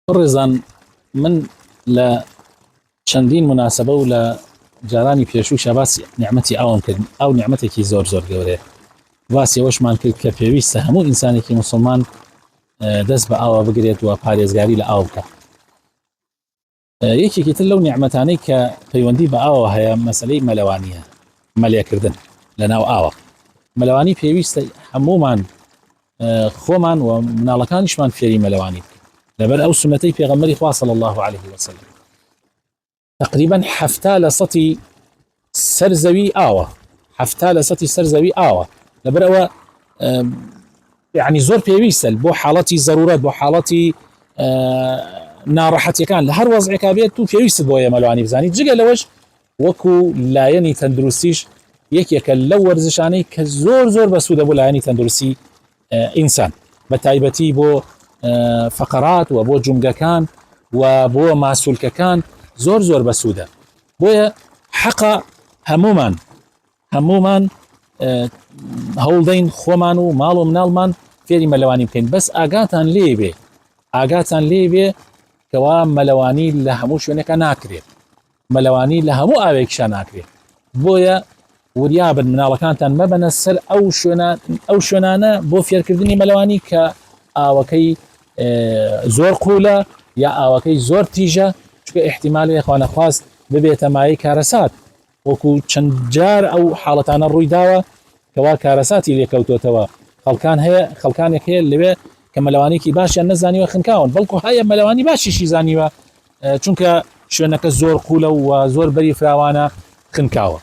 بەڕێزان من لە چەندین مناسبە و لە جارانی پێشوو باسی نیعمەتی ئاوم کرد. ئاو نیعمەتێکی زۆر زۆر گەورەیە. باسی ئەوەشمان کرد کە پێویستە هەموو ئینسانێکی مسلمان دەست بە ئاوە بگرێت و پارێزگاری لە ئاو بکە. یەکێکی تر لەو نیعمەتانەی کە پەیوەندی بە ئاوە هەیە مەسلەی مەلەوانیە، مەلێکردن لە ناو ئاوە. مەلەوانی پێویستە هەمومان خۆمان و مناڵەکانیشمان فێری مەلەوانی بکەین لەبەر ئەو سونەتەی پێغەمبەری خوا صلی الله علیه وسلم. تقریبا 70 لە سەتی سەر زەوی ئاوە، 70 لە سەتی سەر زەوی ئاوە. لەبەر ئەوە یعنی زۆر پێویستە بۆ حاڵەتی زەرورەت، بۆ حاڵەتی ناڕەحەتیەکان لە هەر وەزعێکا بێت و پێویستت بۆ مەلوانی بزانی. جگە لەوەش وەکو لایەنی تەندروستیش یەکێکە لەو وەرزشانەی کە زۆر زۆر بەسوودە بۆ لایەنی تەندروستی ئینسان، بە تایبەتی بۆ فقرات و بۆ جومگەکان و بۆ ماسولکەکان زۆر زۆر بەسوودە. بۆیە حەقە هەمومان هەمومان هەوڵدەین خۆمان و ماڵ و مناڵمان فێری مەلەوانی بکەین. بەس ئاگاتان لێ بێ، ئاگاتان لێ بێ کەوا مەلەوانی لە هەموو شوێنەکە ناکرێت، مەلەوانی لە هەموو ئاوێکیشا ناکرێت. بۆیە وریابن مناڵەکانتان مەبەنە سەر ئەو شوێنە، ئەو شوێنانە بۆ فێرکردنی مەلەوانی کە ئاوەکەی زۆر قوولە یا ئاوەکەی زۆر تیژە، چونکە ئیحتیمالەیە خوانەخواست ببێتە مایەی کارەسات. وەکو چەند جار ئەو حاڵەتانە ڕووی داوە کەوا کارەساتی لێکەوتۆتەوە. خەڵکان هەیە، خەڵکانێک هەیە لەوێ کە مەلەوانێکی باشیان نەزانیوە خنکاون، بەڵکو هەیە مەلەوانی باشیشی زانیوە، چونکە شوێنەکە زۆر قوولە و زۆر بەری فراوانە خنکاوە.